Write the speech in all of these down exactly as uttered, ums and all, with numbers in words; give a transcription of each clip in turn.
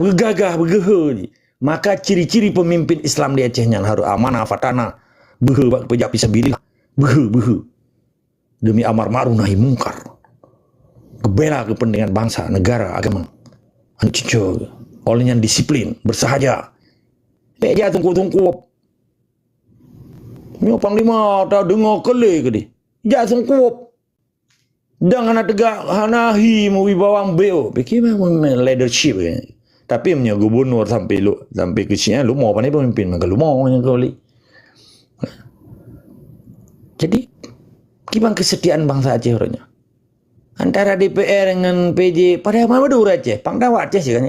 beugagah, beugeuhe jih. Maka ciri-ciri pemimpin Islam di Aceh nyan harus amanah, fatanah, beuhe bak peujak fisabilillah, beuhe, beuhe. Demi amar ma'ruf nahi mungkar. Geubela kepentingan bangsa, negara, agama. Ancucur. Oleh nyan disiplin, bersahaja. Bék jak tungkup-tungkup. Nyoe panglima ta deungoe keu lé keudeh. Jak tungkup. Dan hana tegak, hana hi meuwibawa beu. Pikir memang leadership. Tapi meunyoe gubunur sampai lu, sampai keu siang, lumo pane pemimpin maka lumo nyang keu li. Jadi, kiban kesetiaan bangsa Aceh uroe nyoe. Antara D P R dengan P J, padahai ma beudôh ureuëng Aceh, pang dawa Aceh sih kan.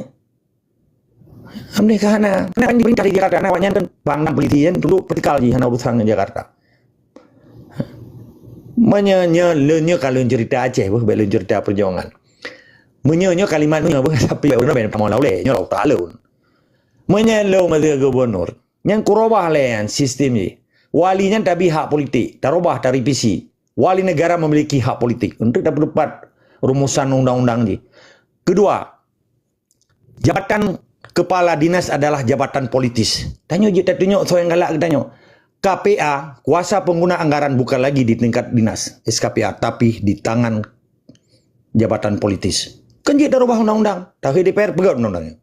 Amdeh ka hana, hana kan diperintah di Jakarta, na awaknyan kan bang dan polisi kan, dulu vertikal jih, hana urusan dengan Jakarta. Meunyoe nyoe, lôn nyoe ka lôn cerita Aceh, beuh, bék lôn cerita perjuangan. Meunyoe nyoe kalimat nyoe, beuh, tapi bék ureuëng ben tamong laulé, nyoe lau ta lôn. Meunyoe lôn masa gubernur, nyan kurubah lé nyan sistem jih. Wali nyan tabi hak politik, tarubah, taripisi. Wali negara memiliki hak politik untuk dapat rumusan undang-undang jih. Kedua, jabatan kepala dinas adalah jabatan politis. Tanyoe jeuet tatunyok soe nyang galak geutanyoe. K P A, kuasa pengguna anggaran bukan lagi di tingkat dinas, S K P A, tapi di tangan jabatan politis. Kan jeuet tarubah undang-undang, takhé D P R peugét undang-undang nyan.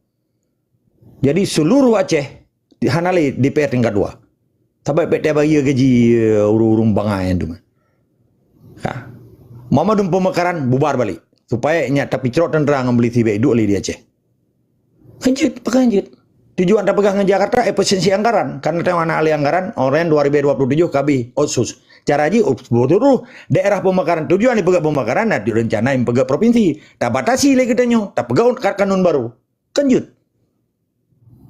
Jadi seluruh Aceh hana lé D P R tingkat dua. Sabab bék tabayeue gaji, eh, ureuëng-ureuëng bangai nyan teuma. Ha. Mamandum pemekaran bubar balik. Supaya nyak tapicrok tentara ngon polisi bék duek lé di Aceh. Kan jeuet, pakon jeuet. Tujuan tapeugah ngon Jakarta efisiensi anggaran. Karena tanyoe hana ahli anggaran, orang dua ribu dua puluh tujuh ka abéh otsus. Cara jih, seluruh daerah pemekaran. Tujuan dipeugét pemekaran, na rencana nyang peugét provinsi. Tabatasi lé geutanyoe, tapeugét kanun baru. Kan jeuet.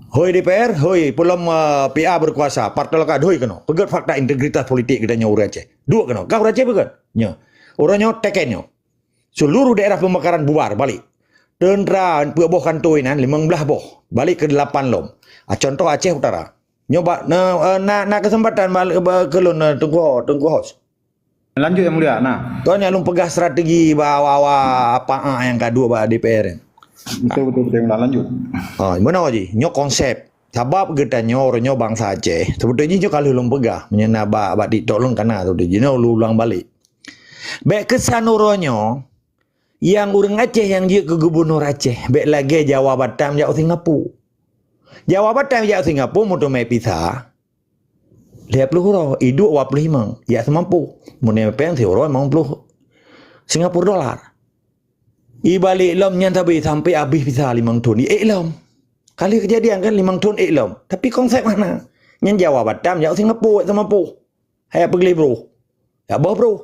Hoi D P R, hoi, peulom, eh, P A berkuasa, partai lokal, hoi keunoe. Peugét fakta integritas politik geutanyoe ureuëng Aceh. Duek keunoe. Kah ureuëng Aceh peugét? Nyoe. Ureuëng nyoe teken nyoe. Seluruh daerah pemekaran bubar balik. Tentara peuet boh kantô inan, limong blaih boh. Balik keu lapan lom. Ah, contoh Aceh Utara. Nyoe bak, na, eh, na, na kesempatan bak, bak keu lôn, eh, Teungku, Teungku Hos. Lanjut, Yang Mulia, nah. Kon nyang lôn peugah strategi bak awak-awak apa, ah, nyang ka duek bak D P R. Betul, betul, betul, Yang Mulia, lanjut. Ah, meunoe jih, nyoe konsep. Sabab geutanyoe, uroe nyoe bansa Aceh. Sebeutoi jih nyoe ka lheueh lôn peugah. Meunyoe na bak, bak TikTok lôn ka na sebeutoi jih. Nyoe lôn ulang balik. Bék keusan uroe nyoe, nyang ureuëng Aceh nyang jeuet keu gubunur Aceh, bék lagée Jawa Batam jak u Singapura. Jawa Batam jak u Singapura meuteumé visa, lhée ploh uroe, iduek dua ploh limong, jak seumampôh. Meunyoe péng siuroe limong ploh Singapura dolar. Ibalek lom nyan sabe sampai abéh visa limong thon, iék lom. Kali keujadian kan limong thon ék lom. Tapi konsep hana. Nyan Jawa Batam jak Singapura, jak seumampôh. Hai peugleh broh. Jak boh broh.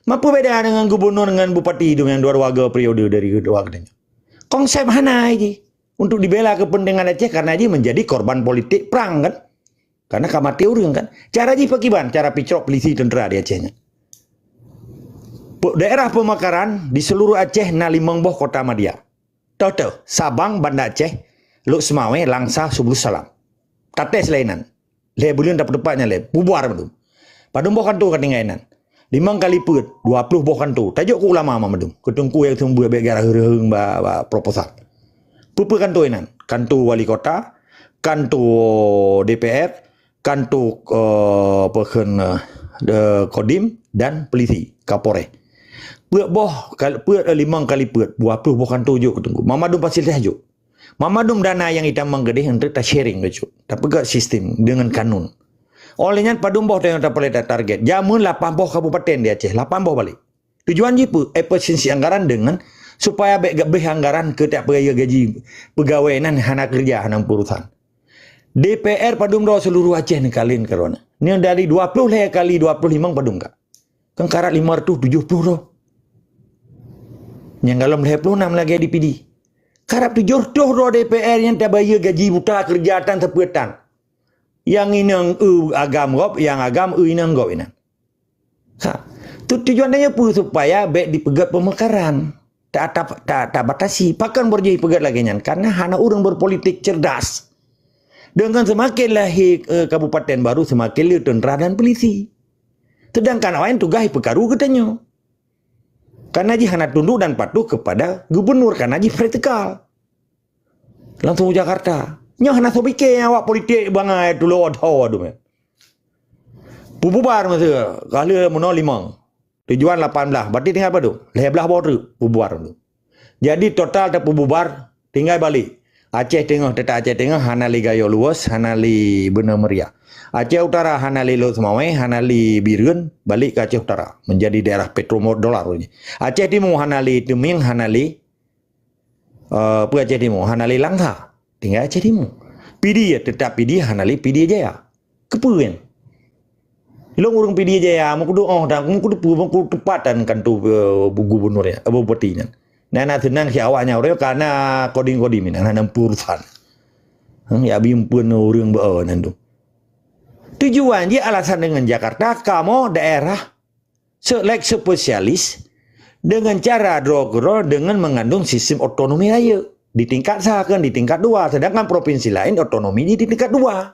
Mapeue beda dengan gubunur dengan bupati itu yang dua-dua ga periode dari kedua katanya? Konsep hana jih. Untuk dibela kepentingan Aceh karena jih menjadi korban politik perang kan. Karena ka maté ureuëng kan. Cara jih pakiban, cara picrok polisi tentara di Aceh nyan. Pe-, daerah pemekaran di seluruh Aceh na limong boh kota madya. Toh-toh, Sabang, Banda Aceh, Lhokseumawe, Langsa, Subulsalam. Tates lainan. Lhée buleuen tapeutupat nyan lé, bubar mandum. Padum boh kantô ka tinggai nan. Limong kali peuet, dua ploh boh kantô. Tajok keu ulama mandum. Keu teungku nyang seumeubeuet bék gara heureung ba, ba proposal. Peue-peue kantô inan? Kantô wali kota, kantô D P R, kantô, eh, peukheun, eh, Kodim dan polisi, Kapolres. Peuet boh, kal-, peuet, eh, limong kali peuet, dua ploh boh kantô jok keu teungku. Mamandum fasilitas jok. Mamandum dana nyang itamong keudeh untuk ta-sharing keucok. Tapeugah sistem dengan kanun. Oleh nyan padum boh nyang tapeureulée target. Jameun lapan boh kabupaten di Aceh, lapan boh balik. Tujuan jih peue? Efisiensi anggaran dengan supaya bék gabéh anggaran keu tak peugaya gaji pegawai nan hana kerja, hana urusan. D P R padum droe seluruh Aceh neukalon keurona. Nyoe dari dua ploh lhée kali dua ploh limong padum ka. Kan karab lima ratus tujuh puluh droe. Nyang golom lhée ploh nam lagée D P D. Karab tujoh droe D P R nyang tabayeue gaji buta kerja tan sapeue tan. Nyang inong eu agam gob, nyang agam eu inong gob inan. Ha. Tu-, tujuan tanyoe peue? Supaya bék dipeugét pemekaran. Ta-, ta-, ta-, tabatasi. Pakon beurjih peugét lagée nyan? Karena hana ureuëng berpolitik cerdas. Dengan semakin lahé, eh, kabupaten baru, semakin le tentara dan polisi. Sedangkan awaknyan tugaih peukaru geutanyoe. Karena jih hana tunduk dan patuh kepada gubernur, karena jih vertikal. Langsung u Jakarta. Nyoe hana soe pike awak politik bangai tulo tho dum. Peububar masa ka lheueh meunoe limong. Tujuan lapan belas. Berarti tinggai padum? Lhèe belas boh treuk peububar tu. Jadi total tapeububar, tinggai balek. Aceh Teungoh, teutap Aceh Teungoh hana lé Gayo Luwos, hana lé Beuna Meuria. Aceh Utara hana lé Lhokseumawe, hana lé Bireuen, balek ke Aceh Utara. Menjadi daerah petrodolar. Aceh Timu hana lé Teumieng, hana lé, eh, peue Aceh Timu, hana lé Langsa. Tinggai Aceh Timu. Pidie, teutap Pidie, hana lé Pidie Jaya. Keupeue nyan? Lôn ureueng Pidie Jaya, meukudu oh dan meukudu peue, meukudu teupatan kanto, eh, gubunur nyan, eh, bupati nyan. Nah, na seunang si awak nyan uroe ka na kodim-kodim nyan, hana peurusan. Hmm, ya bi empeuen ureueng beu nyan tu. Tujuan jih alasan deungon Jakarta, kamoe daerah se-, lex spesialis deungon cara droe keudroe deungon meungandong sistem otonomi rayeuk di tingkat sa kan di tingkat dua, sedangkan provinsi laén otonomi di tingkat dua.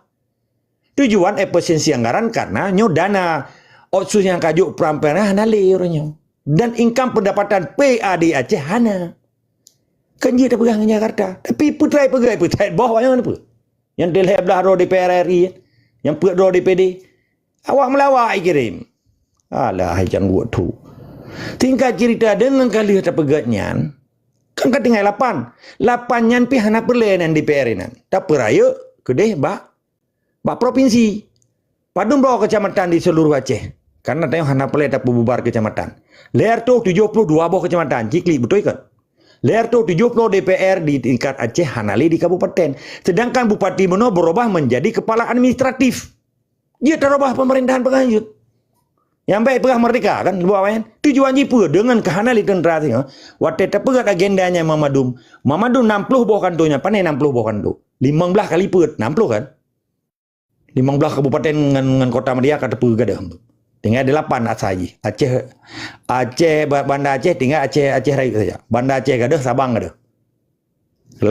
Tujuan efisiensi anggaran karena nyoe dana otsus nyang ka jok peurang-peurang hana lé uroe nyoe. Dan income pendapatan P A D Aceh hana. Kan jeuet tapeugah ngon Jakarta. Tapi peutrai peugah, peutrai boh awaknyan peue? Nyang dilhèe blah droe D P R R I, nyang peuet droe D P D. Awak meulawak ikirém. Alah, hai janggut tu. Singkat cerita, deungon ka lheueh tapeugah nyan, kan ka tinggai lapan. Lapan nyan pih hana peureulèe nyan D P R nyan. Tapeurayeuk keudeh bak bak provinsi. Padum boh kecamatan di seluruh Aceh. Karena tanyoe hana peureulèe tapeububar kecamatan. Lhèe reutôh tujoh ploh dua boh kecamatan, ciklik beutôi kan? Lhèe reutôh tujoh ploh D P R di tingkat Aceh hana lé di kabupaten. Sedangkan bupati meunoe berubah menjadi kepala administratif. Jeuet tarubah pemerintahan peunganjut. Nyang bèk peugah merdeka kan, buat awaknyan. Tujuan jih peue? Deungon keuhana lé teuntra singoh. Watèe tapeugah agenda nyan Mamadum. Mamadum nam ploh boh kanto nyan, pané nam ploh boh kanto. Limong blah kali peuet, nam ploh kan? Limong blah kabupaten ngon, ngon kota Madya ka teupeu gadoh. Tinggai delapan asa jih. Aceh, Aceh, Ba-, Banda Aceh, tinggai Aceh, Aceh Rayeuk saja. Banda Aceh gadoh, Sabang gadoh.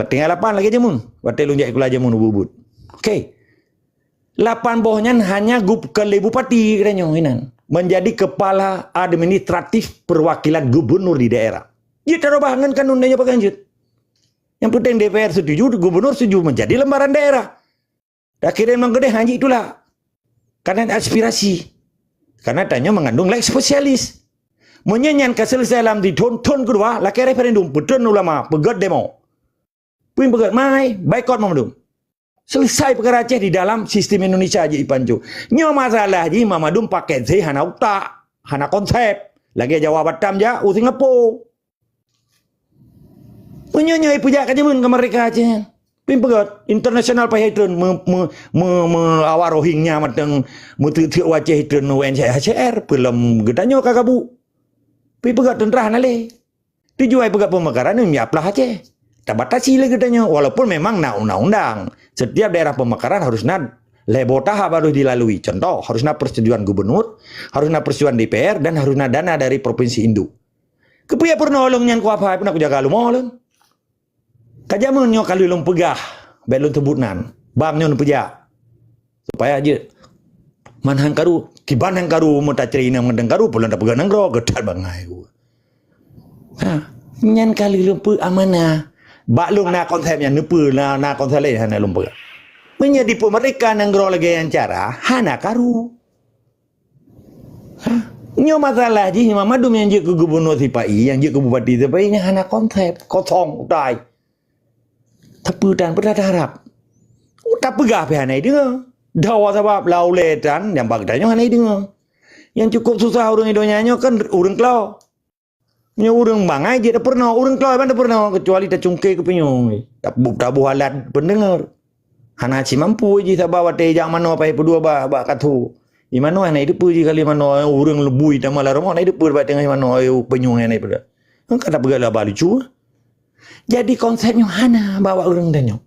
Tinggai lapan lagèe jameun. Watèe lôn jak sikula jameun ubit-ubit. Okey. Lapan boh nyan hanya gu-, keu lé bupati geutanyoe inan. Menjadi kepala administratif perwakilan gubernur di daerah. Jeuet tarubah ngon kanun tanyoe peunganjut. Nyang penting D P R setuju, gubernur setuju menjadi lembaran daerah. Akhirnya memang keudeh hana jitulak. Karena aspirasi. Karena tanyoe mengandung lex spesialis. Meunyoe nyan ka selesai lam di thon-thon keudua, lakèe referendum, peutreun ulama, peugèt demo. Peue peugèt mai, boikot Mamadum. Selesai peukara Aceh di dalam sistem Indonesia jih ipancu. Nyoe masalah jih Mamadum paket zee hana utak, hana konsep. Lagèe Jawa Batam jak u Singapura. Meunyoe nyoe ipeujak ka jameun keu merdeka Aceh nyan. Peue peugèt internasional payah itreun me, me, me, me awak Rohingya mantong meuteuk-teuk u Aceh itreun U N H C R, peulom geutanyoe ka gabuk. Peue peugèt teuntra hana lé. Tujuan peugèt pemekaran nyoe miap lah Aceh. Tabatasi lé geutanyoe walaupun memang na undang-undang. Setiap daerah pemekaran harus na lhèe boh tahap harus dilalui. Contoh, harus na persetujuan gubernur, harus na persetujuan D P R dan harus na dana dari provinsi induk. Keupeue peurunoe lôn nyan kuapai peunak kujaga leumo lôn. Ka jameun nyoe ka lheueh lôn peugah, bèk lôn seubut nan. Bang nyoe neupeujak. Supaya jeuet. Man han karu, kiban han karu, meutacri inong mantong karu, peulon tapeugah nanggroe, geutat bangai ku. Ha, nyan ka lheueh lôn peue amanah. Bak lôn na konsep nyan neupeue, na, na konsep laén hana lôn peugah. Meunyoe dipeumerdeka nanggroe lagèe nyan cara, hana karu. Ha? Nyoe masalah jih Imam Madum nyang jeuet keu gubunur sipa-i, nyang jeuet keu bupati sipa-i nyan hana konsep, kosong utai. Tapi tan peureulèe taharab. Tapeugah pih hana ideungoe. Dawa sabab lau lé tan nyang bak tanyoe hana ideungoe. Nyang cukup susah ureueng di donya nyoe kan ureueng klo. Meunyoe ureueng bangai jeuet tapeurunoe, ureueng klo ban tapeurunoe, keucuali tacungke keu pinyueng. Tabu-, taboh alat pendengar. Hana cit mampu jih saban watèe jak manoe paih peudua bak, bak katho. Di manoe hana jiteupeue jih kali manoe, ureueng leubui tamah lam rumoh hana jiteupeue bak teungoh manoe, pinyueng hana jiteupeue. Kan ka tapeugah laba lucu. Jadi konsep nyoe hana bak awak ureueng tanyoe.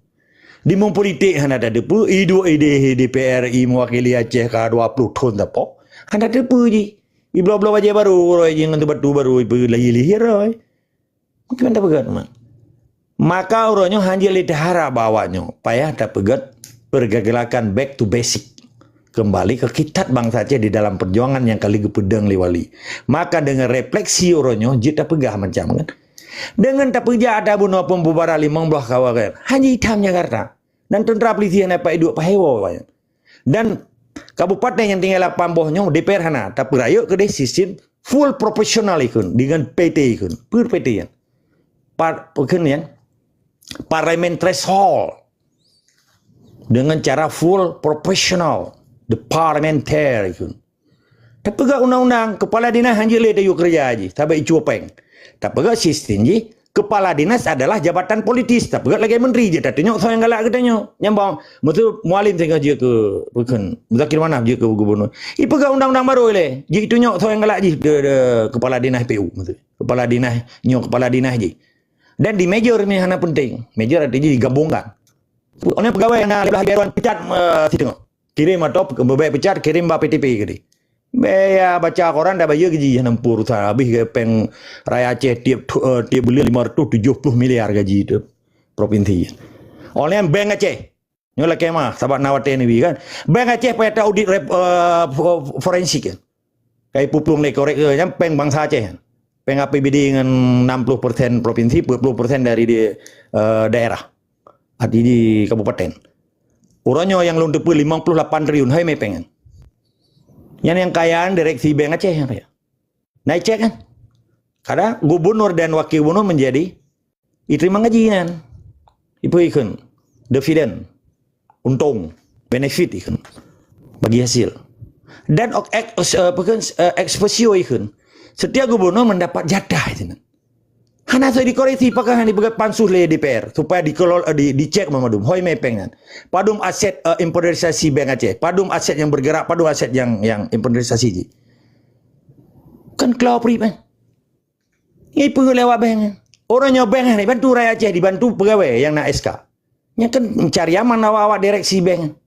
Di meupolitik hana tateupeue, iduek idéh D P R I meuwakili Aceh ka dua ploh thon sapo. Hana tateupeue jih. Ibloe-bloe bajèe barô, uroe jih ngon batu barô, ipeulahé-lahé roe. Mungkin tapeugah teuma. Maka uroe nyoe hanjeuet lé taharab bak awak nyoe, payah tapeugah pergerakan back to basic. Kembali ke kitab bansa Aceh di dalam perjuangan nyang ka lheueh geupeudong lé Wali. Maka deungon refleksi uroe nyoe jeuet tapeugah macam kan. Deungon tapeujak ata bunoe peumbubara limong blaih kawagoe, hana itam Jakarta. Dan teuntra polisi hana pat iduek pahewo. Dan kabupaten nyang tinggai lapan boh nyoe, D P R hana, tapi rayeuk keudeh sistem full profesional ikheun, deungon P T ikheun. Peue P T nyan? Par-, ikheun nyan? Parliamentary threshold. Deungon cara full profesional, the parliamentary ikheun. Tapeugah undang-undang, kepala dinas hanjeuet lé tayue keureuja jih, sabab icue péng. Tapeugah sistem jih, kepala dinas adalah jabatan politis. Tapeugah lagée menteri jih, tatunyok soe nyang galak geutanyoe. Nyambong, meuseu Mualim singoh jeuet keu, bukon, Muzakir Manaf jeuet keu gubernur. Ipeugah undang-undang barô ilée, jitunyok soe nyang galak jih de, de, kepala dinas P U, meuseu. Kepala dinas, nyoe kepala dinas jih. Dan di-merger mi hana penting. Merger arti jih digabungkan. Oleh pegawai na lima belas ribu pecat, eh, siteungoh. Kirim atau pe-, bebek pecat, kirim bak P T P keudeh. Baya baca koran dah bayar gaji hana muphom urusan. Habis ke péng rakyat Aceh tiap tu, eh, tiap bulan lima ratus tujuh puluh miliar gaji tu provinsi. Oleh bank Aceh. Nyoe lakée mah, sabab na watée neubi kan. Bank Aceh payah ta audit rep-, eh, fo-, forensik kan. Kai peuplong lé korek ke, nyan péng bansa Aceh. Péng A P B D ngon enam puluh persen provinsi, dua puluh persen dari di, eh, daerah. Arti di kabupaten. Uroe nyoe nyang lôn teupeue limong puluh lapan triliun, hai mé péng nyan. Nyan nyang kaya direksi bank Aceh nyang kaya. Na icek kan? Kada gubernur dan wakil gubernur menjadi iterima gaji nyan. Ipeue ikheun? Dividen. Untong. Benefit ikheun. Bagi hasil. Dan ok-, ek-, eh, apa kan, eh, ex officio ikheun. Setiap gubernur mendapat jatah itu. Hana soe dikoreksi, pakon hana dipeugah pansus lé D P R supaya dikelola, di, dicek mandum. Hoi mé péng nyan. Padum aset, eh, inventarisasi bank Aceh. Padum aset yang bergerak, padum aset yang, yang inventarisasi jih. Kan klau pri kan? Ngipeue lewat bank. Orang nyoe bank ni bantu rakyat Aceh, dibantu pegawai yang na S K. Nyan kan mencari aman awak-awak direksi bank.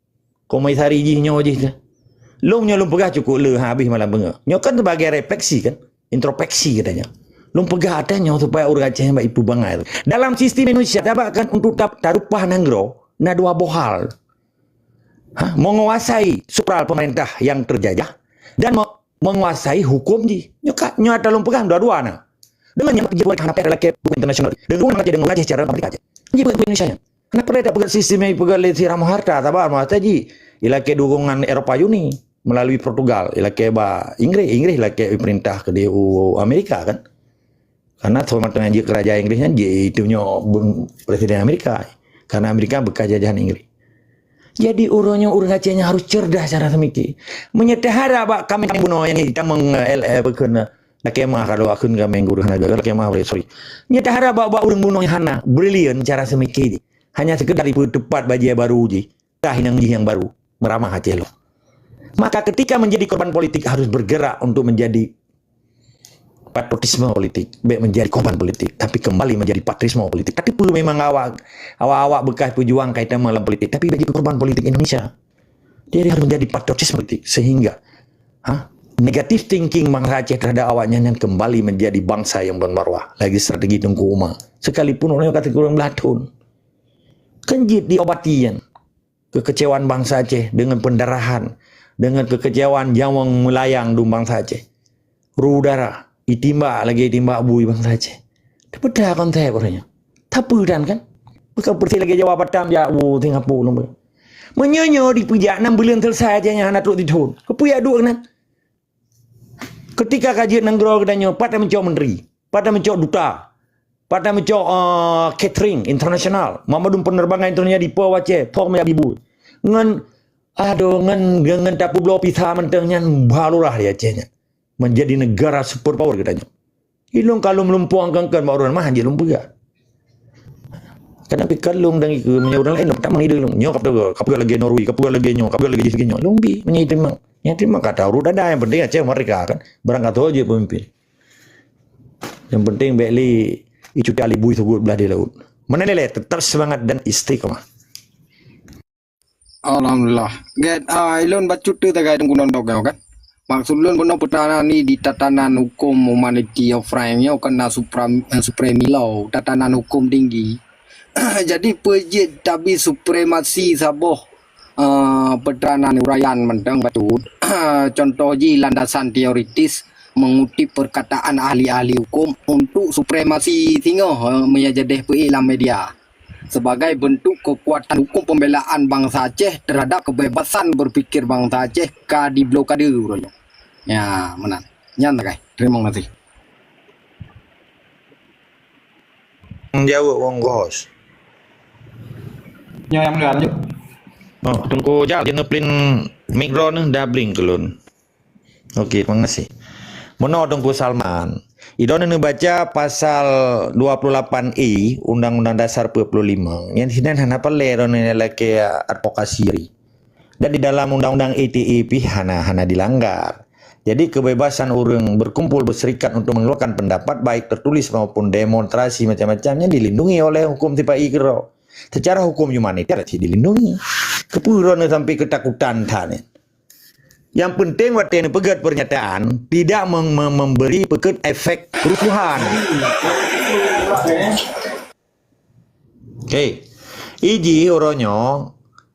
Komisari jih nyoe jih tu. Lôn nyoe lôn peugah cukup le habis malam beungoh. Nyoe kan sebagai refleksi kan, introspeksi katanya. Lôn peugah ata nyoe supaya ureuëng Aceh bak ipeue bangai. Dalam sistem Indonesia, tabak kan untuk ta-, tarupah nanggroe, na dua boh hal. Ha? Menguasai struktural pemerintah yang terjajah dan me-, menguasai hukum jih. Nyoe ka, nyoe ata lôn peugah dua-dua na. Dengan yang pergi buat hana payah lakée hukum internasional. Dengan orang Aceh, dengan orang Aceh secara Amerika Aceh. Jadi buat Indonesia nyan. Kenapa dia tak peugah sistem yang peugah lé si Ramos Horta, sabar Ramos Horta jih. Ilakée dukungan Eropa Uni melalui Portugal, ilakée ba Inggris, Inggris lakée perintah ke di u Amerika kan. Karena semata jih kerajaan Inggris nyan jih itu nyoe bun-, presiden Amerika. Karena Amerika bekas jajahan Inggris. Jadi ureuëng nyoe ureuëng Aceh nyan harus cerdas cara semikir. Meunyoe teuharap bak kami, kami bunoe nyang hitam meng-, eh, eh, apa kena, lakée mah kalau akun kami guru hana jaga lakée mah, sorry. Nyoe teuharap bak, bak ureuëng bunoe hana brilliant cara semikir jih. Hanya sekedar ipeuteupat bajée baru jih, tah inong jih nyang baru, meuramah Aceh lom. Maka ketika menjadi korban politik harus bergerak untuk menjadi patriotisme politik, baik menjadi korban politik, tapi kembali menjadi patriotisme politik. Tapi peue memang awak, awak-awak bekas pejuang kaitan dalam politik, tapi menjadi korban politik Indonesia. Jadi harus menjadi patriotisme politik sehingga, ha, negative thinking bangsa Aceh terhadap awaknya yang kembali menjadi bangsa yang bermarwah lagi strategi Teungku Umar. Sekalipun orang kata kurang belah tahun. Kan jeuet diobati kan. Kekecewaan bangsa Aceh dengan pendarahan, dengan kekecewaan nyawöng meulayang dum bangsa Aceh. Ru darah, itimbak lagée itimbak bui bangsa Aceh. Teupeugah konsep ureuëng nyan. Tapi dan kan? Bukan persis lagée Jawa Batam jak u Singapura lom. Meunyoe nyoe dipeujak enam buleuen selesai aja nyang hana trok tithon. Keupeue jak duek keunan? Ketika ka jeuet nanggroe geutanyoe, pat meucok menteri, pat meucok duta, pat meucok, eh, catering internasional, mandum penerbangan internasional di Po Aceh, thok meuyak bibui. Ngon, aduh, ngon, ngon, ngon tapeubloe pisa mantong nyan balurah di Aceh nyan. Menjadi negara superpower geutanyoe. Ilong kalon lumpuang kengken bak ureuëng mah jeuet lumpuang. Kadang pi kalon dan ikeu meunyoe ureuëng laén tak mengidong ilong. Nyoe ka peugah, ka peugah lagée Norway, ka peugah lagée nyoe, ka peugah lagée sigi nyoe. Lombi meunyoe teurimong. Nyang teurimong ka tahu dada yang penting Aceh merdeka kan. Barang ka toh jeuet pemimpin. Yang penting bek li icuti alibui sugut belah di laut. Mana leleh tetap semangat dan istiqamah. Alhamdulillah. Gét, ah, ilon bacut tu tagai tengku nondok kau kan. Maksud lôn bunoe peutananan ni di tatanan hukum humanity of crime nyoe kena supra-, eh, supremi law, tatanan hukum tinggi. Jadi peujeuet tabi supremasi saboh, eh, peutananan uraian mantong bacut. Contoh ji landasan teoritis mengutip perkataan ahli-ahli hukum untuk supremasi singoh, eh, meunyo jadeh peuék lam media, sebagai bentuk kekuatan hukum pembelaan bangsa Aceh terhadap kebebasan berpikir bangsa Aceh ka diblokade uroe nyoe. Ya, meunan. Nyan sagai. Terima kasih. Jaweueb wong gos. Nyoe nyang mulia, lanjut. Oh, Teungku Jal, jangan plin mic droeneuh dah bling keu lôn. Okey, terima kasih. Meunoe Teungku Salman. Idroeneuh neubaca pasal dua puluh lapan E Undang-Undang Dasar empat puluh lima. Nyan sinan hana peureulée droeneuh lakée advokasi ri. Dan di dalam undang-undang I T E pih hana, hana dilanggar. Jadi kebebasan ureuëng berkumpul, berserikat untuk mengeluarkan pendapat baik tertulis maupun demonstrasi macam-macam nyan dilindungi oleh hukum sipa-i keudroe. Secara hukum humaniter cit dilindungi. Keupeue droeneuh sampai ketakutan that nyan? Yang penting watée neupeugét pernyataan tidak mem- mem- memberi peukeut efek kerusuhan. Okey. Iji uroe nyoe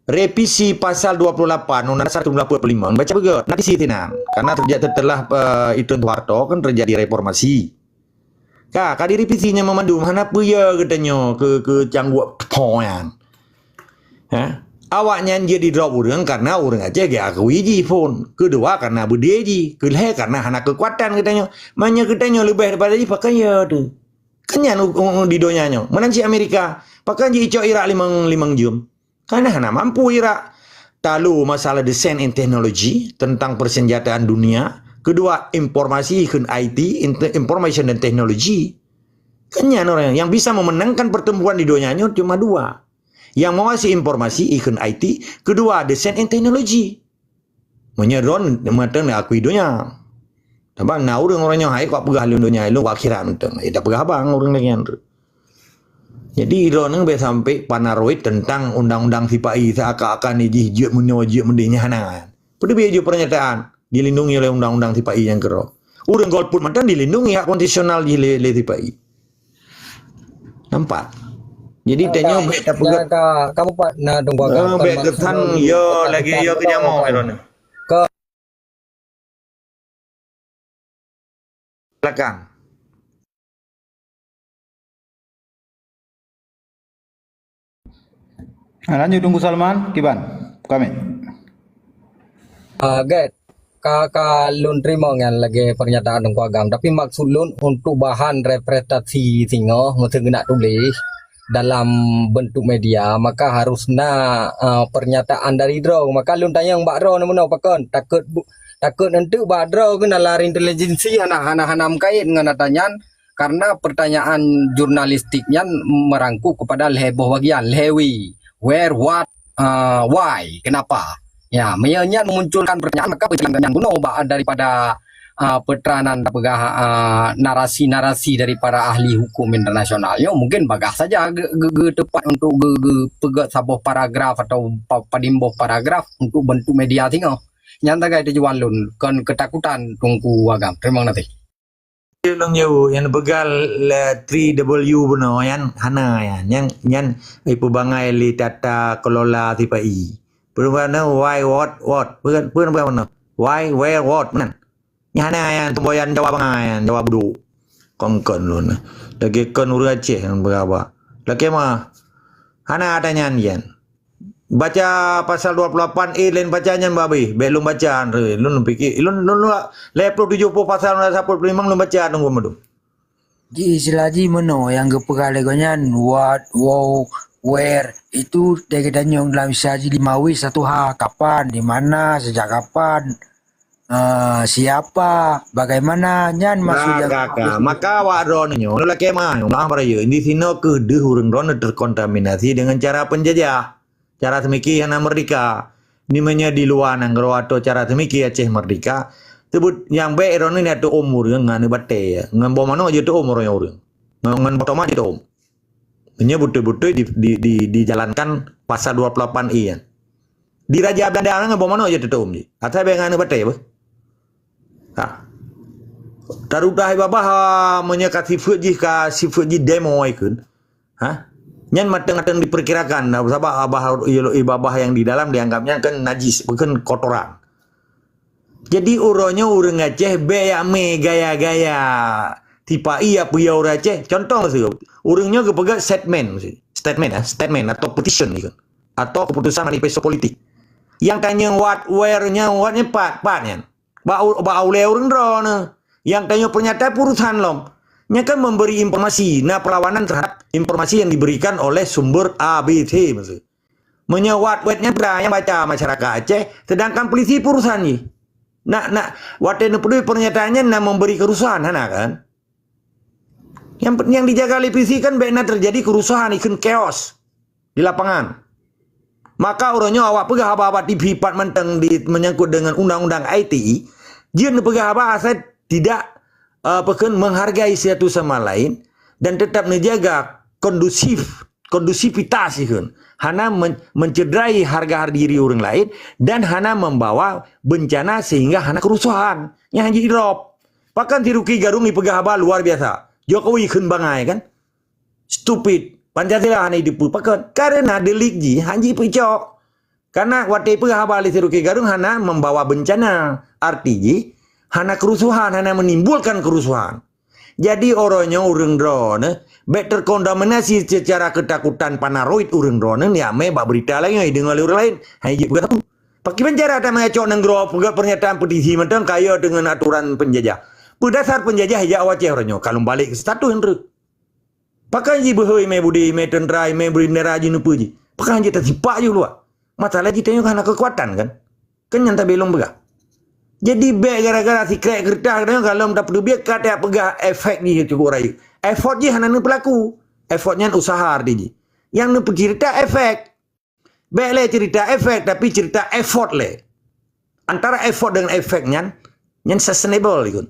revisi pasal dua puluh lapan Undang-Undang Dasar seribu sembilan ratus empat puluh lima baca beugét. Revisi sinan. Karena terjadi setelah, eh, Itoe Soeharto kan terjadi reformasi. Ka, ka direvisi nyan meumandum hana peue geutanyoe keu, keu cangguek teupho nyan. Ha? Awaknyan jeuet didrop ureuëng karena ureuëng Aceh geuakui jih phon. Keudua karena beudé jih. Keulhée karena hana keukuatan geutanyoe. Meunyoe geutanyoe leubeh daripada jih pakon ya tu. Kan nyan u, u, di donya nyoe. Meunan cit Amerika. Pakon jicok Irak limong, limong jeuem. Karena hana mampu Irak. Talu masalah desain and technology tentang persenjataan dunia. Kedua, informasi kheun I T, inte- information dan teknologi. Kan nyan orang yang bisa memenangkan pertempuran di donya nyoe cuma dua. Yang menguasai informasi kheun I T, kedua desain and technology. Meunyoe droen mantong akui donya. Sabab na ureuëng-ureuëng nyoe hai kok peugah lôn donya, lôn akhirat mantong. Eh, tak peugah abang ureuëng lagée nyan tu. Jadi droeneuh bèk sampai panaroid tentang undang-undang sipa-i seakan-akan jih jeuet meunyoe jeuet meudeh nyan hana. Peudeuh bèk jeuet pernyataan dilindungi oleh undang-undang sipa-i nyang keudroe. Ureuëng golput mantong dilindungi hak konstitusional jih lé, lé sipa-i. Nampak? Jadi tanyoe bèk tapeugah. Ka, ka, kamu pat na dong gua. Eh, bèk kesan yo lagi yo kenyamo droeneuh. Ke belakang. Ah, lanjut Teungku Salman, kiban. Kami. Ah, gèt. Ka, ka lôn teurimong nyan lagèe pernyataan Teungku Agam, tapi maksud lôn untuk bahan representasi singoh meuseuti geunak tuléh dalam bentuk media, maka harus na, ah, pernyataan dari droe. Maka lôn tanyong bak droe na meunoe pakon, takot bu-, takot eunteuk bak droe keuh nalar intelijensi hana, hana, hana meukait ngon ata nyan, karena pertanyaan jurnalistik nyan merangkuk kepada lhèe boh bagian, lhèe W. Where, what, ah, why, kenapa? Ya, meunyoe nyan memunculkan pertanyaan, maka pertanyaan nyan bunoe bak daripada, ah, peuteranan peugah, ah, narasi-narasi daripada ahli hukum internasional nyoe mungkin bagaih saja ge-, ge-, geuteupat untuk ge-, geupeugét saboh paragraf atau pa-, padum boh paragraf untuk bentuk media singoh. Nyan sagai tujuan lôn, kon keutakutan Teungku Agam. Teurimong kasih. Lôn jaweueb, nyang peugah lé three W bunoe nyan hana nyan. Nyan, nyan ipeubangai lé tata kelola sipa-i. Peue bunoe why, what, what. Peue, peue bunoe? Why, where, what. Meunan. Nyan hana nyan, semboyan Jawa bangai nyan, Jawa budok. Kon-kon lôn. Lagèe kon ureueng Aceh nyang beuraba. Lagèe ma. Hana ata nyan, nyan. Baca pasal dua puluh lapan A laén baca nyan babeh. Bèk lôn baca, Andre. Lôn pikir, lôn, lôn, lôn, lhèe ploh tujoh ploh pasal, undang-undang sapot peulimong lôn baca, Teungku Madum. Ji istilah jih meunoe nyang geupeugah lé gobnyan, what, wow, where, itu dari geutanyoe dalam istilah jih lima W satu H, kapan, di mana, sejak kapan, eh, siapa, bagaimana, nyan maksud nyang. Ka, ka, ka. Maka awak droeneuh nyoe, lôn lakèe meu'ah, meu'ah para yeuh, di sinoe keuh deuh ureueng droeneuh terkontaminasi dengan cara penjajah. Cara seumiké hana meurdeka. Ni meunyoe di luwa nanggroe atau cara seumiké Aceh meurdeka, seubeut nyang bèk droeneuh nyan teu'ôm ureueng ngon aneuk batèe, ngon boh manok jeuet teu'ôm ureueng nyan ureueng. Ngon, ngon boh tomat jeuet teu'ôm. Meunyoe beutôi-beutôi di, di, di, dijalankan pasal dua puluh lapan E nyan. Di Raja Belanda ngon boh manok jeuet teu'ôm jih. Asai bèk ngon aneuk batèe beuh. Ha. Tarudah babah, ha, meunyoe ka sifeuet jih, ka sifeuet jih demo ikheun. Ha? Nyan mantong-mantong diperkirakan, sabab babah, babah nyang di dalam dianggap nyan kan najis, bukan kotoran. Jadi uroe nyoe ureuëng Aceh bék jak mé gaya-gaya. Tipa-i jak peuyah ureuëng Aceh. Contoh maksud, ureuëng nyoe geupeugah statement maksud. Statement, ah, statement atau petition gitu. Atau keputusan manifesto politik. Yang tanya what, where nya, what nya pat, pat nyan. Bak u-, bak ulée ureuëng droeneuh. Yang tanya pernyataan urusan lom. Nya kan memberi informasi, na perlawanan terhadap informasi yang diberikan oleh sumber A B C maksud. Meunyoe wat-wet nyan peue nyang baca masyarakat Aceh, sedangkan polisi urusan jih. Nak, nak, watée neupeudui pernyataan nyan na memberi kerusuhan, hana kan? Yang, yang dijaga oleh polisi kan bék na terjadi kerusuhan, ikheun chaos di lapangan. Maka uroe nyoe awak peugah haba-haba T V pat mantong di, menyangkut dengan undang-undang I T E, jeuet neupeugah haba asai tidak, eh, apa kheun, menghargai satu sama lain dan tetap neujaga kondusif, kondusivitas ikheun. Hana men-, mencederai harga diri ureuëng lain dan hana membawa bencana sehingga hana kerusuhan. Nyan jidrop. Pakon si Rocky Gerung ipeugah haba luar biasa. Jokowi kheun bangai kan? Stupid. Pancasila hana dipeue. Pakon? Karena delik jih hana jipeucok. Karena watée peugah haba lé si Rocky Gerung hana membawa bencana. Arti jih, hana kerusuhan, hana menimbulkan kerusuhan. Jadi, uroe nyoe ureuëng droeneuh bék terkontaminasi secara ketakutan paranoid ureuëng droeneuh nyang mé bak berita laén, deungoe lé ureuëng laén. Hana jipeucok. Pakriban cara that meugacok nanggroe peugah pernyataan petisi mantong kaya dengan aturan penjajah. Peue dasar penjajah jak u Aceh uroe nyoe? Ka lom balek keu status nyan treuk. Pakon jibeuhôi mé budi, mé teuntra, mé bendera jih neupeue jih? Pakon jih tasipak jih luwa? Masalah jih tanyoe hana keukuatan kan? Kan nyan tabelom peugah. Jadi bék gara-gara sikrek keureutah tanyoe ka lom tapeuteubiet ka tapeugah efek jih cukup rayeuk. Effort jih hana neupeulaku. Effort nyan usaha arti jih. Nyang neupeuceurita efek. Bék lé cerita efek, tapi cerita effort lé. Antara effort dengan efek nyan, nyan sustainable ikheun.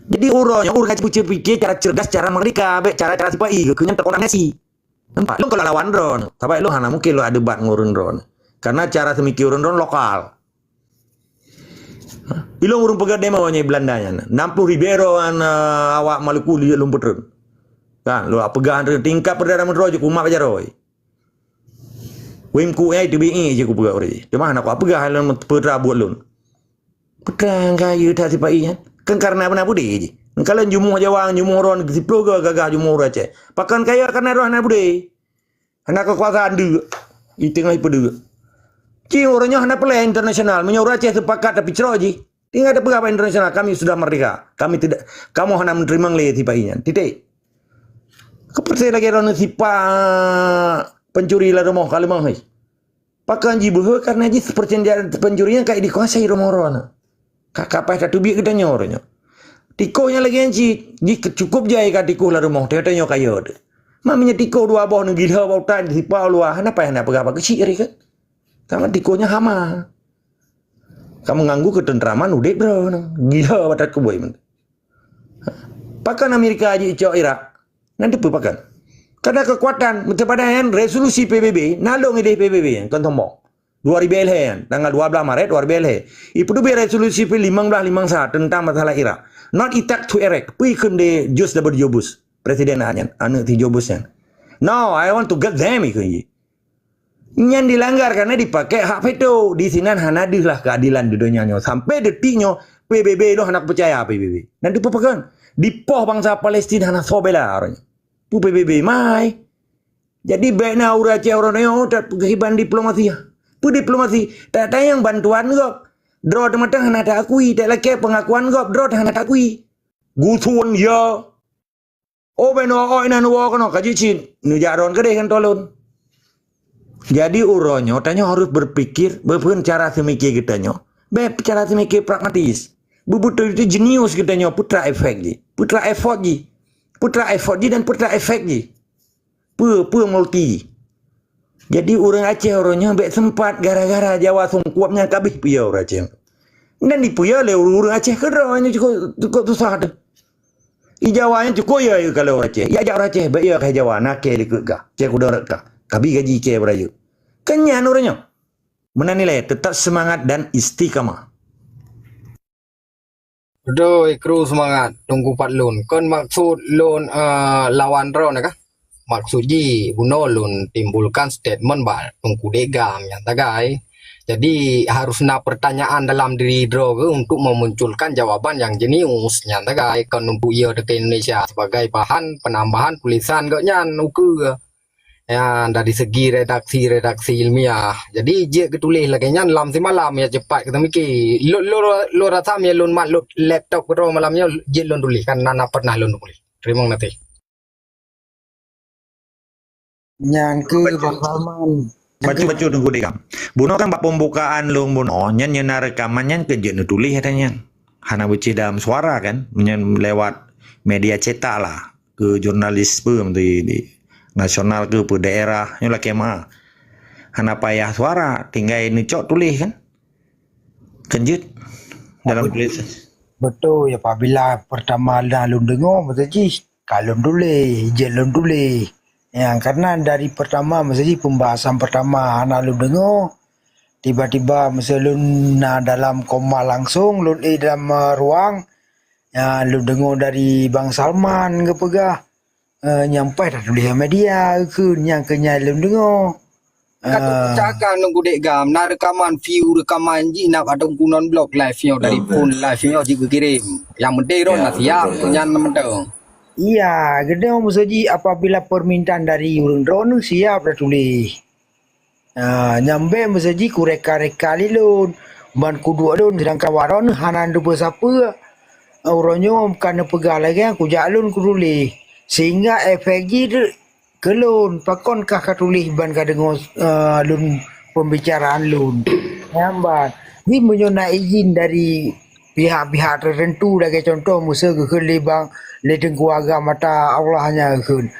Jadi uroe nyoe ureuëng Aceh pike cara cerdas, cara merdeka, bék cara-cara sipa-i keu nyan terkontaminasi. Nampak? Lôn kalau lawan droeneuh, sabab lôn hana mungkin lôn debat ngon ureuëng droeneuh. Karena cara seumiké ureuëng droeneuh lokal. Ilong ureuëng peugah demo nyoe Belanda nyan. Enam puluh ribu droe nyan, eh, awak Maluku lé lôn peutreun. Kan, lôn peugah tingkat Perdana Menteri jih kumat bajaroi. Wim ku ai tu bi ji kupeugah ureuëng. Cuma hana kupeugah lôn peue teuma buet lôn. Peue teuma kaya that sipa-i nyan. Kan karena beuna budi jih. Kalau jumuh Jawa, jumuh droe siploh gagah jumuh ureuëng Aceh. Pakon kaya karena droe hana budi. Hana keukuasaan deuk. Di teungoh ipeudeuk. Ci ureuëng nyoe hana peulée internasional. Meunyoe ureuëng Aceh sepakat tapi cro jih. Tinggai tapeugah bak internasional, kami sudah merdeka. Kami tidak, kamu hana menerima lé sipa-i nyan. Titik. Keupeurasai lagée droeneuh sipa pencuri lam rumoh ka leumoh. Pakon jibeuhe karena jih persenjataan pencuri nyan ka dikuasai rumoh droeneuh. Ka kapah tateubiet geutanyoe uroe nyoe. Tikoh nyang lagée nyan cit, jih cukup jai ka tikoh lam rumoh, tanyoe kaya teuh. Ma meunyoe tikoh dua boh neugila bak utan sipa u luwa, hana payah na peugah bak keuchik ari kan. Karena tikoh nyan hama. Ka meuganggu keuteuntraman udeb droeneuh. Gila batat keuboi. Pakon Amerika jicok Irak? Nyan teupeu pakon. Karena keukuatan, meuteupadayan resolusi P B B, na lôn ideh P B B, kon sombong. Dua ribée lhée nyan, tanggal dua belas Maret dua ribée lhée. Ipeudubi resolusi P limong belas limong sa tentang masalah Irak. Not attack to Iraq. Peue ikheun di George W Bush, presiden nyan, aneuk si George Bush nyan. No, I want to get them, ikheun jih. Nyan dilanggar karena dipakai hak veto. Di sinan hana deuh lah keadilan di donya nyoe. Sampai detik nyoe, P B B lôn hana peucaya P B B. Nyan teupeu pakon? Dipoh bansa Palestina hana soe bela uroe nyoe. Peue P B B mai. Jadi bék na ureuëng Aceh uroe nyoe tapeukiban diplomasi. Peue diplomasi? Tatanyong bantuan gob. Droe teuma hana taakui, talakée pengakuan gob, droe hana taakui. Gusun ya. Oh, beno oh inan woe keunoe ka jicit. Neujak droen keudeh kan tolon. Jadi uroe nyoe tanyoe harus berpikir, beupeuen cara seumiké geutanyoe. Bék cara seumiké pragmatis. Beubeutôi itu jenius geutanyoe peue teuma efek jih. Peue teuma effort jih. Peue teuma effort jih dan peue teuma efek jih. Peue, peue multi. Jadi ureuëng Aceh uroe nyoe bék seumpat gara-gara Jawa sungkuap nyang kabeh piôh ureuëng Aceh. Dan dipiôh lé ureuëng Aceh keudroe nyoe cukup, cukup susah teuh. I Jawa nyan cukup ya, ya kalau ureuëng Aceh. Ya jak ureuëng Aceh, bék ya keu Jawa, na kée likot kah. Cek udah rot kah. Kabi gaji kée beurayeuk. Kan nyan uroe nyoe. Meunan ilée, tetap semangat dan istiqamah. Beutôi, kru seumangat, Teungku Fadlun. Kon maksud lôn, eh, lawan droeneuh kah? Maksud jih, bunoe lôn timbulkan statement bak Teungku Dek Gam nyang sagai. Jadi, harus na pertanyaan dalam diri droe geuh untuk memunculkan jawaban nyang jenius. Nyan sagai kon untuk ie teuka Indonesia sebagai bahan penambahan tulisan geuh nyan ukeue. Ya, dari segi redaksi-redaksi ilmiah. Jadi, jeuet geutuléh lagée nyan lam simalam, ya, cepat geutamike. Lôn, lôn, lôn rasa, ya, lôn mat lôn laptop keudroe malam nyoe, jeuet lôn tuléh, kan na, na pernah lôn tuléh. Terima kasih. Nyang keu Bang Salman. Bacut-bacut Teungku Dek Gam. Bunoe kan bak pembukaan lôn bunoe, nyan nyang na rekaman nyan keu jeuet neutuléh ata nyan. Hana beucih dalam suara kan, nyan lewat media cetak lah. Keu jurnalis peue di, di nasional keu peue daerah, nyoe lakée ma. Hana payah suara, tinggai neucok tuléh kan. Kan jeuet dalam tulisan. Beutôi, apabila pertama na lôn deungoe, masa jih ka lôn tuléh, jeuet lôn tuléh. Ya, karena dari pertama, masa jih pembahasan pertama hana lôn deungoe, tiba-tiba masa lôn na dalam koma langsung, lôn éh dalam, eh, ruang, ya, lôn deungoe dari Bang Salman geupeugah, eh, nyang paih tatuléh media kheun nyang keu nyan lôn deungoe. Ka Ah. Teupeugah ka Teungku Dek Gam, na rekaman view rekaman jih na bak Teungku Non Blok live nyoe dari phone live nyoe jih geukirém. Nyang penting droe na siap nyan mantong. Iya, geutanyoe meusaji apabila permintaan dari ureuëng droeneuh siap tatuléh. Ah, nyang bèk meusaji kureka-reka lé lôn, ban kuduek lôn, seudangkan awak droeneuh hana neuteupeue sapeue. Uroe nyoe ka neupeugah lagée nyan kujak lôn kutuléh, sehingga efek jih keu lôn, pakon kah ka tuléh ban ka deungoe, eh, lôn pembicaraan lôn. Nyan ban, jih meunyoe na izin dari pihak-pihak tertentu lagée contoh meuseu geukheun lé bang, lé Teungku Agam ata Allah nyan geukheun.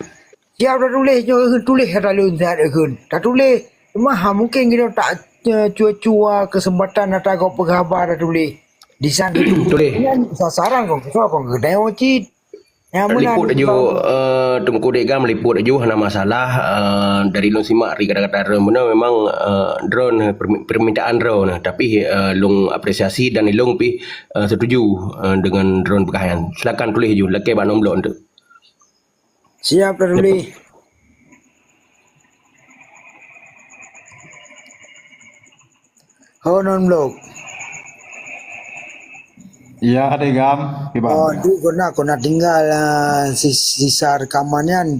Siap tatuléh nyoe geukheun tuléh ata lôn siat geukheun. Tatuléh, teuma ha mungken geutanyoe tak, eh, cua-cua keuseumpatan ata gob peugah haba tatuléh. Disan tuléh. Nyan sasaran kon, kon geutanyoe cit. Nyang meunan liput laju, eh, Teungku Dek Gam liput laju hana masalah, eh, dari lôn simak ri kata-kata droeneuh memang, eh, droeneuh permi-, permintaan droeneuh, tapi, eh, lôn apresiasi dan ilôn pih, eh, setuju, eh, dengan droeneuh peugah nyan. Silakan tuléh laju, lakée bak Non Blok tu. Siap tatuléh. Ho Non Blok. Ya, Dek Gam, kiban? Oh, tu kona, kona tinggal, ah, sis-, sisa rekaman nyan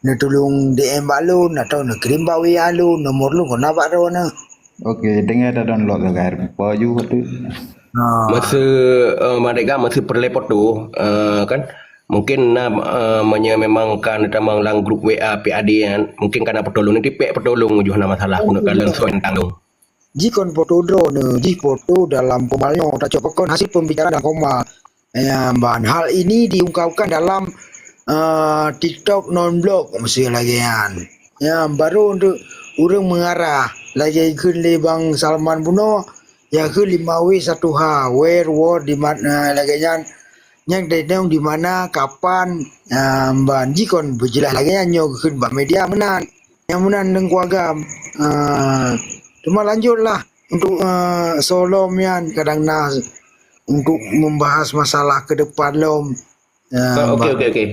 neutulông D M bak lôn atau neukirém bak W A lôn, nomor lôn kona bak droeneuh. Oke, tinggai ta-download sagai. Po ju tu. Ah. Masa, eh, Mak Dek Gam, masa peureulée foto, eh, kan, mungkin na, eh, meunyoe memang ka neutamong lam grup W A P A D nyan, mungkin ka na foto lôn, nanti pek foto lôn ju hana masalah, keuneuk ka langsung tang lôn. Jikon foto droeneuh, jih foto dalam koma nyoe, tacok pakon hasil pembicaraan dalam koma. Ya, ban hal ini diungkapkan dalam, eh, TikTok Non Blok, meusti lagée nyan. Ya, baru untuk ureuëng mengarah, lagée kheun lé Bang Salman bunoe, ya kheun lima W satu H, where, what, di mana, lagée nyan, nyang teuntang di mana, kapan, ah, ban jikon beujeulaih lagée nyan nyoe geukheun bak media meunan. Nyang meunan Teungku Agam. Ah, teuma lanjutlah untuk, ah, soe lom nyan kadang na untuk membahas masalah ke depan lom. Ah, oke, oke, oke.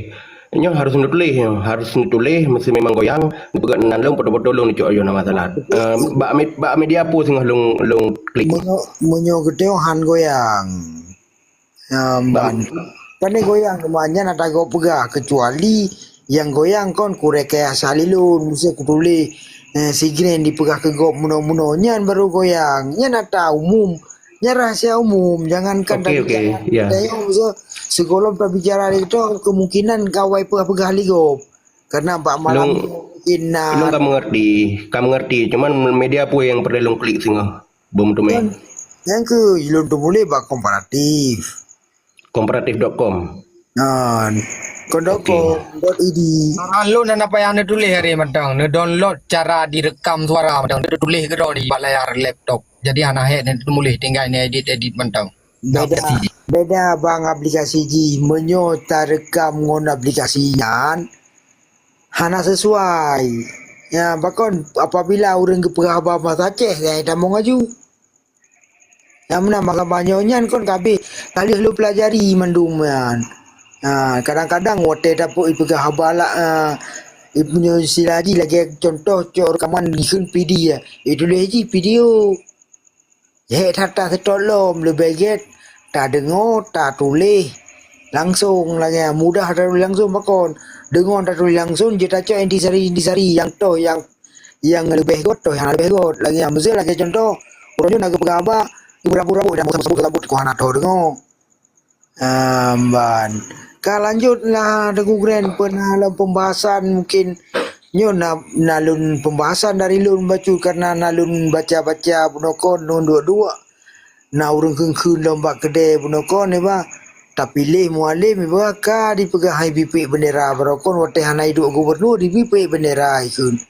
Nyoe harus neutuléh, nyoe harus neutuléh, meusti memang goyang, neupeugah nan lôn, foto-foto lôn neucok, nyoe na masalah. Ah, bak me-, bak media peue singoh lôn, lôn klik? Meunyoe, meunyoe geutanyoe han goyang. Nyan ban. Pane goyang teuma nyan ata gob peugah, keucuali nyang goyang kon kurekayasa lé lôn, miseu kutuléh, eh, sigreng dipeugah keu gob meunoe-meunoe, nyan baru goyang. Nyan ata umum, nyan rahasia umum, jangankan tabicara lé geutanyoe, miseu sigohlom tabicara lé geutanyoe, kemungkinan ka awai peugah-peugah lé gob. Karena bak malam nyoe mungkin na. Lôn ka mengerti, ka mengerti. Cuman media peue nyang peureulée lôn klik singoh? Beumeuteumeung. Nyan, nyan keuh lôn teumuléh bak komparatif. Komparatif dot com. Nah, kon dot com, dot I D. Lôn hana payah neutuléh hari mantong, neudownload cara direkam suara mantong, neutuléh keudroe di bak layar laptop. Jadi hana hék neuteumuléh, tinggai neuedit-edit mantong. Beda, beda bang aplikasi jih. Meunyoe tarekam ngon aplikasi nyan, hana sesuai. Ya, pakon apabila ureuëng geupeugah haba bahasa Aceh, ya tamong aju. Nyang meunan maka banyoe nyan kon ka abéh ka lheueh lôn peulajari mandum nyan. Ha, kadang-kadang watée tapeu-, ipeugah haba la-, eh, Ibu nyoe sila jih lagèe contoh cok rekaman dikheun P D ya. Ituléh jih video. Hék that taseutôt lom leubeh gét tadeungoe, tatuléh langsong lagèe nyan. Mudah tatuléh langsong pakon. Deungoe tatuléh langsong jeuet tacok intisari-intisari nyang toh nyang, nyang leubeh gét toh nyang leubeh gét lagèe nyan. Miseu lagèe contoh, uroe nyoe na geupeugah haba, ibu rabu-rabu dan sabut-sabut keu hana toh deungoe. Am, ban. Ka lanjut na Teungku Grand peuna lam pembahasan mungkin nyoe na, na lôn pembahasan dari lôn bacut karena na lôn baca-baca bunoe kon lôn duek-duek. Na ureueng kheun-kheun lom bak keudè bunoe kon iba. Tapiléh mualem iba ka dipeugah hai bipék bendera baroe kon watèe hana iduek gubernur dibipék bendera ikheun.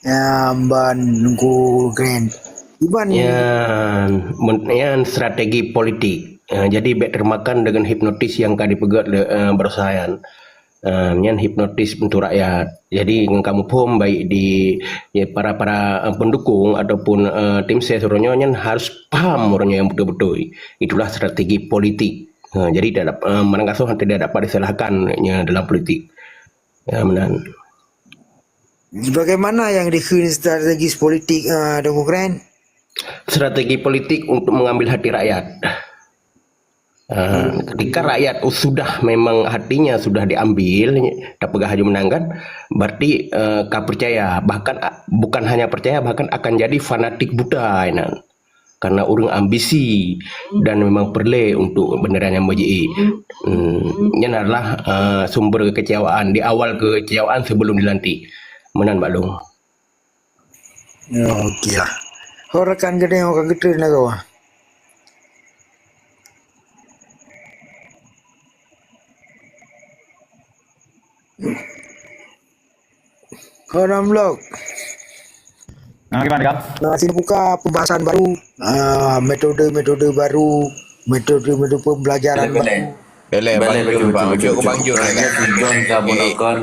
Ya, ban Teungku Grand. Iban. Nyan, men-, nyan strategi politik. Ya, jadi bèk teumakan deungon hipnotis nyang ka dipeugèt lé, eh, baroesa nyan. Eh, nyan hipnotis untuk rakyat. Jadi, ngon kamoe phom baik di, ya, para-para, eh, pendukung ataupun, eh, tim ses uroe nyoe nyan harus paham uroe nyoe nyang beutôi-beutôi. Itulah strategi politik. Eh, jadi tidak dap-, eh, mangat gasoh tidak dapat disalahkan, ya, dalam politik. Ya, meunan. Bagaimana yang dikheun strategis politik, eh, Teungku Grand? Strategi politik untuk mengambil hati rakyat. Eh, ketika rakyat sudah memang hatinya sudah diambil, tapeugah laju meunan kan, berarti, eh, ka percaya, bahkan a-, bukan hanya percaya, bahkan akan jadi fanatik buta inan. Karena ureueng ambisi dan memang peureulèe untuk bendera nyan meujiék. Hmm, nyan adalah, eh, sumber kekecewaan, di awal kekecewaan sebelum dilantik. Meunan, Bak Long. Ya, oke lah. Ho rakan geutanyoe ka geutreun lagoe. Ho Ram Blok. Nah, gimana, Kak? Nah, sini buka pembahasan baru, ah, metode-metode baru, metode-metode pembelajaran baru. Boleh, boleh. Boleh, boleh, betul, betul, betul, betul. Bang Jun, Bang Jun. Kan John ka bunoe kon,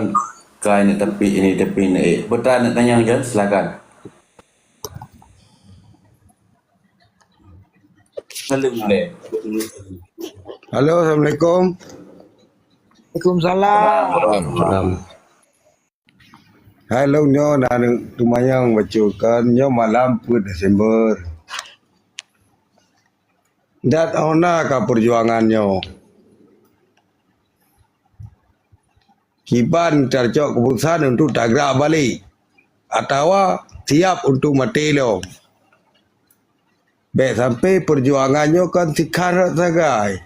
ka ini tepi, ini tepi, ini. Eh, Putra nak tanya, John, silakan. Halo, Assalamualaikum. Waalaikumsalam. Salam. Hai, lôn nyoe na teumanyong bacut kan, nyoe malam peuet Desember. Dat hana ka peujuangan nyoe. Kiban tacok keuputusan untuk tagrak balek atawa siap untuk maté lom. Bèk sampai peujuangan nyoe kon sikhan rot sagai.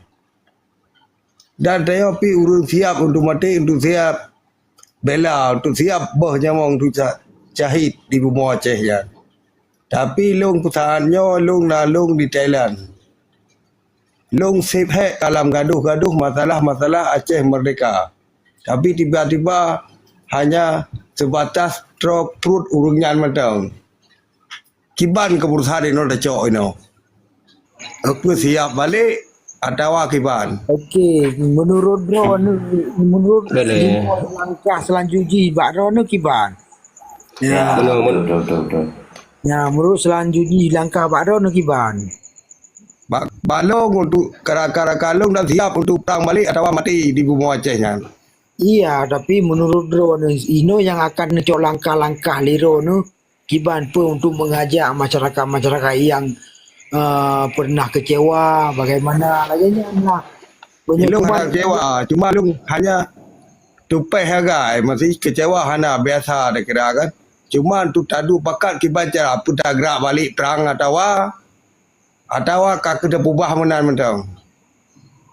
Dan tanyoe pih ureueng siap untuk maté, untuk siap bela, untuk siap boh nyawöng untuk sya-, syahid di bumoe Aceh nyan. Tapi lôn peusahat nyoe, lôn na lôn di Thailand. Lôn sép hék ka lam gadoh-gadoh masalah-masalah Aceh Merdeka. Tapi tiba-tiba hanya sebatas trok pruet ureueng nyan mantong. Kiban keuputusan inoe tacok inoe. Peue siap balek atawa kiban? Okey, menurut droeneuh, menurut langkah selanjut jih bak droeneuh kiban? Ya. Betul, betul, betul, betul. Ya, menurut selanjut jih langkah bak droeneuh kiban? Bak, bak lôn untuk ka-, ka-, ka lôn dah siap untuk prang balek atawa maté di bumoe Aceh nyan. Iya, tapi menurut droeneuh, inoe nyang akan neucok langkah-langkah lé droeneuh kiban peue untuk mengajak masyarakat-masyarakat nyang, eh, pernah kecewa, bagaimana lagèe nyan lah. Ilôn hana kecewa, cuma lôn hanya tupèh sagai, masih kecewa hana, biasa takira kan. Cuma untuk taduek pakat kiban cara peue tagrak balek prang atawa Atawa ka keuh tapeubah meunan mantong?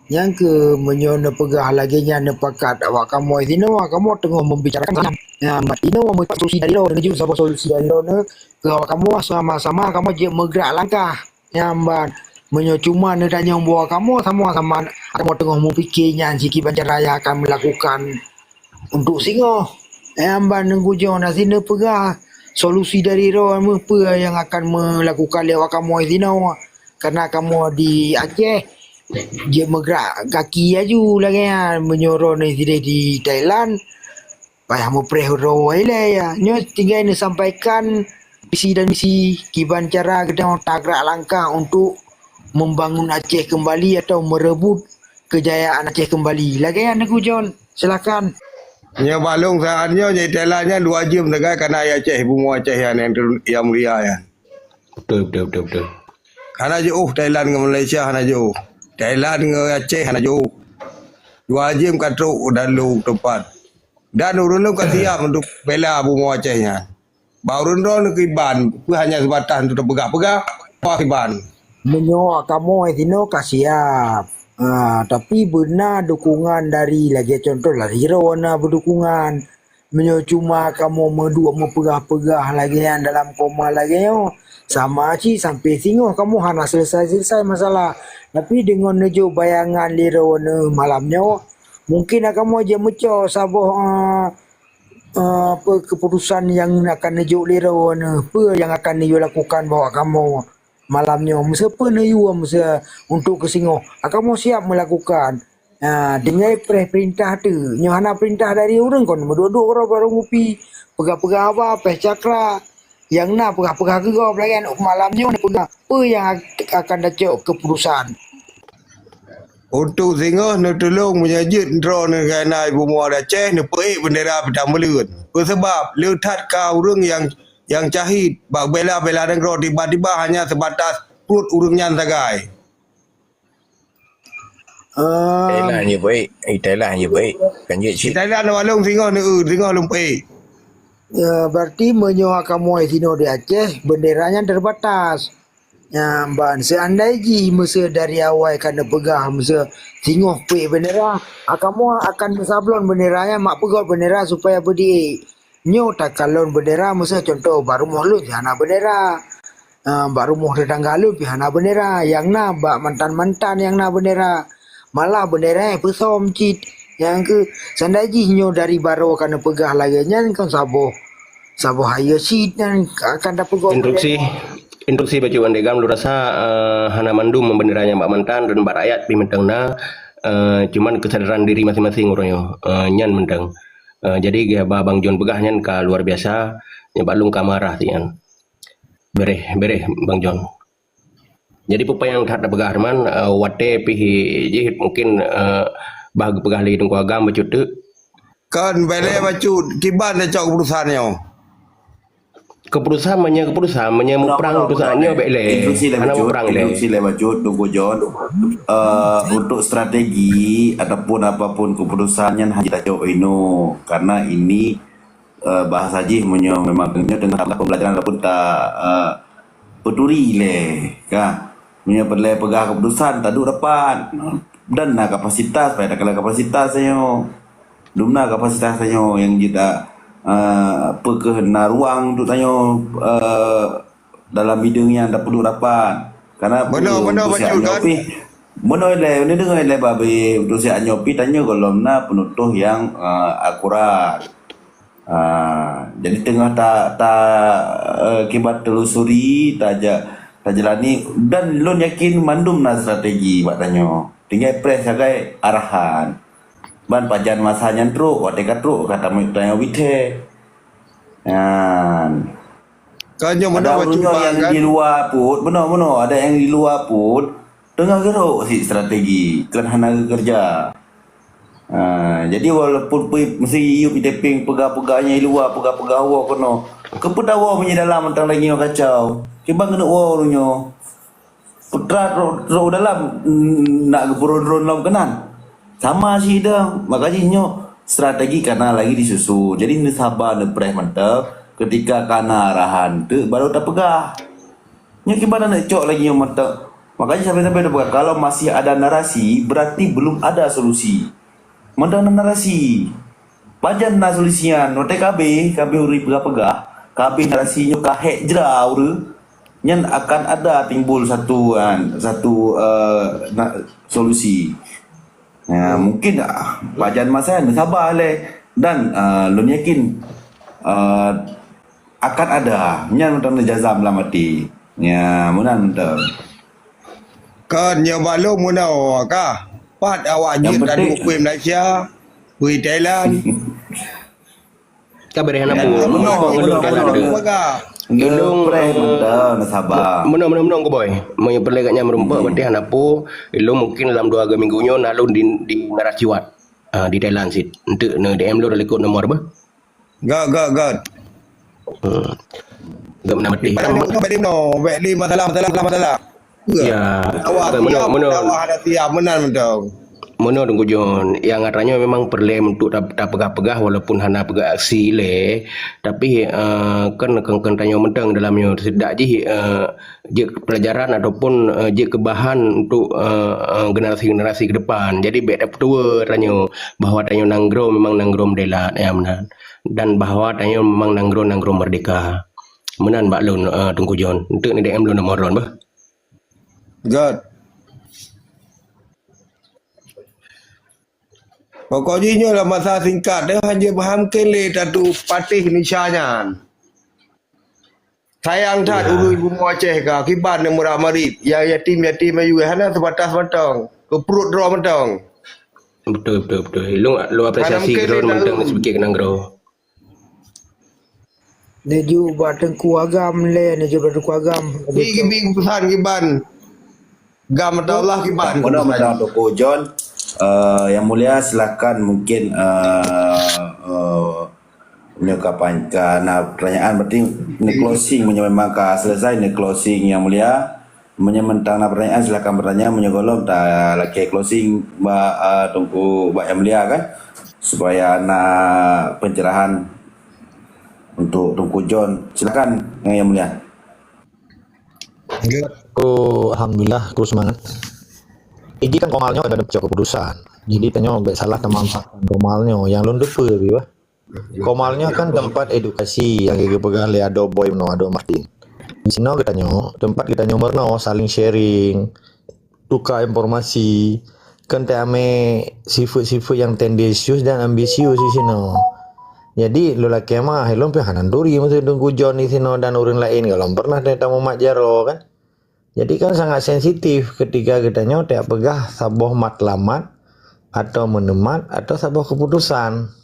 Nyang keuh, meunyoe neupeugah lagèe nyan neupakat awak kamoe sinoe, kamoe teungoh membicarakan nyan. Nyan, inoe meukat solusi dari droeneuh, jeuet saboh solusi dari droeneuh keu awak kamoe sama-sama kamoe jeuet meugrak langkah. Nyan ban, meunyoe cuma neutanyong bahwa kamoe sama-sama kamoe teungoh meupiké nyan sikiban cara nyang akan meulakukan untuk singoh. Nyang ban Teungku John na sineuk peugah solusi dari droe meuh peue nyang akan meulakukan lé awak kamoe sinoe. Karena kamoe di Aceh jeuet meugrak gaki aju lagèe nyan. Meunyoe droeneuh sideh di Thailand, payah meupreh droe ilèe ya. Nyoe tinggai neusampaikan visi dan misi kiban cara geutanyoe tagrak langkah untuk membangun Aceh kembali atau merebut kejayaan Aceh kembali. Lagèe nyan Teungku John, silakan. Nyoe bak lôn saat nyoe, nyang Thailand nyan dua jeuem sagai kana Aceh, bumoe Aceh nyan, yang, yang mulia nyan. Betul, betul, betul, betul. Hana jiôh Thailand ngon Malaysia, hana jiôh. Thailand ngon Aceh hana jiôh. Dua jeuem ka trok dan lôn teumpat. Dan ureueng lôn ka siap untuk bela bumoe Aceh nyan. Bak ureueng droeneuh kiban, peue hanya seubatas untuk teupeugah-peugah, apa kiban. Meunyoe kamoe sinoe ka siap. Ha, tapi beuna dukungan dari, lagée contoh lah, Iro na beudukungan. Meunyoe cuma kamoe meuduek meupeugah-peugah lagée nyan dalam koma lagée nyoe, sama cit sampai singoh kamoe hana selesai-selesai masalah. Tapi deungon neujok bayangan lé droeneuh malam nyoe, mungkin kamoe jeuet meucok saboh, eh, eh, apa, keputusan nyang akan neujok lé droeneuh, peue nyang akan neuyue lakukan bahwa kamoe malam nyoe, meuseu peue neuyue, meuseu untuk keusingoh, kamoe siap meulakukan. Ha, deungon preh peurintah teuh. Nyoe hana peurintah dari ureueng kon meuduek-duek uroe barô ngupi, peugah-peugah haba, péh cakra. Nyang na peugah-peugah keu gob lagée nyan malam nyoe neupeugah peue nyang ak-, akan tacok keuputusan. Untuk singoh neutulông meunyoe jeuet droeneuh keuhai bumoe Aceh neupeuék beundera Peutang Buleuen. Peue sabab? Le that ka ureueng nyang, nyang syahid bak bela-bela nanggroe, tiba-tiba hanya seubatas pruet ureueng nyan sagai. Em, Thailand je baik. Eh, Thailand je baik. Kan je Di cik. Thailand awak lôn singoh neu, singoh lôn peuék. Ya, berarti meunyoe kamoe sinoe di Aceh, bendera nyan terbatas. Ya, ban seandai jih meuseu dari awai ka neupeugah meuseu singoh peuék bendera, kamoe akan meusablon bendera nyan mak peugot bendera supaya beudiek. Nyoe takalon bendera meuseu contoh bak rumoh lôn hana bendera. Ah, bak rumoh tetangga lôn pih hana bendera, nyang na bak mantan-mantan nyang na bendera. Malah bendera nyang peusom cit. Nyang keu sandai jih nyoe dari barô ka neupeugah lagée nyan kon saboh, saboh hayeue cit nyan akan tapeugah. Instruksi, instruksi bacut Wan Degam lôn rasa, eh, hana mandum bendera nyang bak mantan dan bak rakyat pih mantong na, eh, cuman kesadaran diri masing-masing uroe nyoe, eh, nyan mantong. Eh, jadi geuba Bang John peugah nyan ka luar biasa, nyan bak lôn ka marah siat nyan. Bereh, bereh, Bang John. Jadi peue nyang that tapeugah Arman, eh, watée pih jih mungkin, eh, bah geupeugah lé Teungku Agam bacut teuk. Kon, bèk lé bacut, kiban tacok keuputusan nyoe. Keuputusan meunyoe keuputusan, meunyoe muprang keuputusan nyoe bèk lé. Instruksi lé bacut, instruksi lé bacut, Teungku John. Eh, untuk strategi ataupun apapun keuputusan nyan hana jitacok inoe. Karena ini eh, bahasa jih meunyoe memang nyoe teungoh pembelajaran ataupun ta, eh, peuturi lé, ka. Meunyoe peureulèe peugah keuputusan, taduek rapat. Dan na kapasitas, payah takalon kapasitas tanyoe. Dum na kapasitas tanyoe nyang jita, eh, peu kheueh na ruang untuk tanyoe, eh, dalam bidang nyan tapeuduek rapat. Karena meunoe, meunoe, Teungku Syek Bacut, nyoe kan? Pih, meunoe ilèe, meunoe deungoe ilèe babeh, Teungku Syek nyoe pih tanyoe gohlom na peunutôh nyang, eh, akurat. Ah, jadi teungoh ta, ta, eh, kiban telusuri, taja-, tajalani, dan lôn yakin mandum na strategi bak tanyoe. Tinggai preh sagai arahan. Ban pajan masa nyan trok, watèe ka trok, ka tamè tanyoe withèe. Nyan. Ka nyoe meunoe ada ureueng nyoe nyang di luwa put, meunoe, meunoe, ada nyang di luwa put, teungoh geurok sit strategi, kon hana geukeureuja. Ha, jadi walaupun pui meusi yub itepeng peugah-peugah nyang di luwa, peugah-peugah woe keunoe, keupeue tawoe meunyoe dalam mantong lagèe nyoe kacau. Kiban keuneuk woe ureueng nyoe. Putra ro-, roh dalam, mm, nak geupeuron-ron lom keunan. Sama sida, maka jih nyoe strategi kana lagi disusun. Jadi, neusaba, neupreh mantong, ketika kana arahan teuk, baru tapeugah. Nyoe kiban aneuk cok lagi nyoe mantong. Maka jih sampai-sampai tapeugah, kalau masih ada narasi, berarti belum ada solusi. Mantong na narasi. Pajan na solusi nyan, watèe ka abéh, ka abéh ureueng peugah-peugah, ka abéh narasi nyoe ka hék jra ureueng, nyan akan ada timbul satu, ah, satu, eh, na-, solusi. Ya, mungkin, ah, pajan masa nyan, sabar lé. Dan, ah, lôn yakin, ah, akan ada. Nyan mantong neujazam lam até. Ya, meunan mantong. Kon nyoe bak lôn meunoe kah? Pat awak jeuet taduek pui Malaysia, pui Thailand. Ka beureh hana peue. Meunoe, meunoe, meunoe. Ilôn, preh mantong, sabar. Meunoe, meunoe, meunoe, Boy. Meunyoe peureulèe gobnyan meurumpok, berarti hana peue. Ilôn mungkin dalam dua minggu nyoe na lôn di, di Naraciwat. ah, di Thailand sit. Enteuk neu D M lôn likot nomor beuh. Got, got, got. Hmm. Geuh meunan beutih. Bèk lé, bèk lé, masalah, masalah, masalah. Ya, awak siap, meunan, meunan. Awak hana siap, meunan mantong. Meunan Teungku John, nyang gata nyoe memang peureulèe untuk ta-, tapeugah-peugah walaupun hana peugah aksi lé, tapi, eh, kan, kan, kan tanyoe mantong dalam nyoe, seudak jih, eh, jeuet pelajaran ataupun, eh, jeuet keu bahan untuk, eh, eh, generasi-generasi ke depan. Jadi bèk tapeutuwo tanyoe bahwa tanyoe nanggroe memang nanggroe meudèla, ya meunan. Dan bahwa tanyoe memang nanggroe-nanggroe merdeka. Meunan bak lôn, eh, Teungku John. Enteuk neu D M lôn nomor lôn beuh. Got. Pokok jih nyoe lam masa singkat deh, hana paham keu lé tatu patéh Indonesia nyan. Sayang that ureueng bumoe Aceh ka, kiban nyang meurat marit, nyang yatim-yatim ayu hana seubatas mantong, keu pruet droe mantong. Betul, betul, betul. Lôn, lôn apresiasi keu droe mantong, sedikit keu nanggroe. Neujok bak Teungku Agam lé, neujok bak Teungku Agam. Bi, bi, bi, pesan kiban. Gam atau Allah kiban. Meunan, meunan Teungku John. Eh, Yang Mulia, silakan mungkin, eh, eh, nyoe ka pan-, ka na pertanyaan, berarti ni closing, meunyoe memang ka selesai ni closing, Yang Mulia. Meunyoe mantong na pertanyaan, silakan bertanya. Meunyoe gohlom, talakèe closing bak, eh, Teungku, bak Yang Mulia kan, supaya na pencerahan untuk Teungku John. Silakan, Yang Mulia. Aku, alhamdulillah, aku semangat. Iji kan komal nyoe ka cok keputusan. Jadi tanyoe bèk salah tamanfaatkan komal nyoe. Nyang lôn teupeue, Abi, bah. Komal nyoe kan teumpat edukasi nyang geupeugah lé Ado Boy meunoe, Ado Martin. Di sinoe geutanyoe, teumpat geutanyoe meurunoe, saling sharing, tukar informasi, kan teuamé sifeuet-sifeuet nyang tendensius dan ambisius di sinoe. Jadi, lôn lakèe meu'ah, lôn pih hana turi meuseue Teungku John di sinoe dan ureueng laén, gohlom pernah tamumat jaroe kan. Jadi kan sangat sensitif ketika geutanyoe tapeugah saboh matlamat atau meuneumat atau saboh keputusan.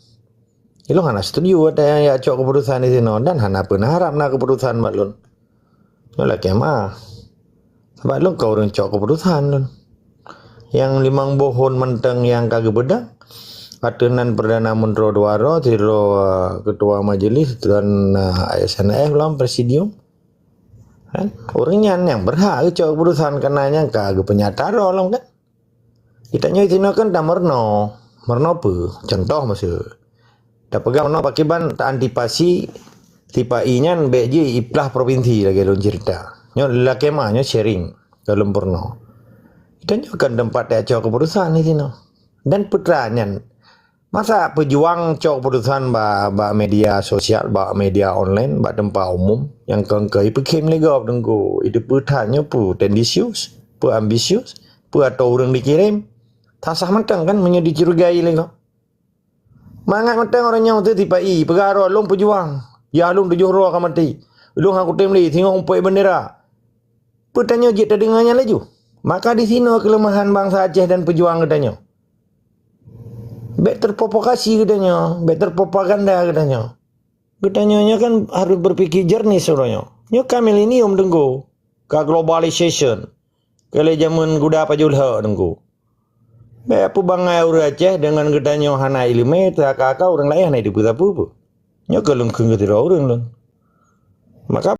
Ilôn hana setuju watèe nyang cok keputusan di sinoe dan hana pernah harap na keputusan bak lôn. Lôn lakèe meu'ah. Sabab lôn kon ureueng cok keputusan lôn. Nyang limong boh thôn mantong nyang ka geubeudôh, ateueh nan Perdana Menteri dua droe, sidroe, eh, Ketua Majelis dan, eh, S N F lam presidium. Kan? Ureueng nyan nyang berhak geucok keputusan, karena nyang ka geupeunyata droe lom kan. Geutanyoe sinoe kan tameurunoe. Meurunoe peue? Contoh miseu. Tapeugah meurunoe pakriban ta-, antisipasi tipa i nyan bèk jih iplah provinsi lagèe lôn cerita. Nyoe lakèe meu'ah, nyoe sharing dalam peurunoe. Geutanyoe kan teumpat tacok keputusan di sinoe. Dan peue teuma nyan, masa peujuang cok keputusan ba, ba media sosial, ba media online, ba teumpat umum nyang keu-keu ipeukhém lé gob Teungku. Itu peue that nyoe peue tendensius, peue ambisius, peue atau ureueng dikirém. Sah-sah mantong kan meunyoe dicurigai lé gob. Mangat mantong ureueng nyoe teuh tipa i, peugah droe lôn peujuang. Ya lôn tujoh droe ka maté. Lôn hana kutem lé singoh umpet bendera. Peue tanyoe jeuet tadeungoe nyan laju? Maka di sinoe keuleumahan bansa Aceh dan peujuang geutanyoe. Bèk terprovokasi geutanyoe, bèk terpropaganda geutanyoe. Geutanyoe nyoe kan harus berpikir jernih sidroe nyoe. Nyoe ka milenium Teungku, ka globalization. Ka lé jameun guda pajoh lhok Teungku. Bèk peubangai ureueng Aceh deungon geutanyoe hana ileumèe, teuka-ka ureueng laén hana jiteupeue sapeue-peue. Nyoe keuh lôn kheun keu sidroe ureueng lôn. Maka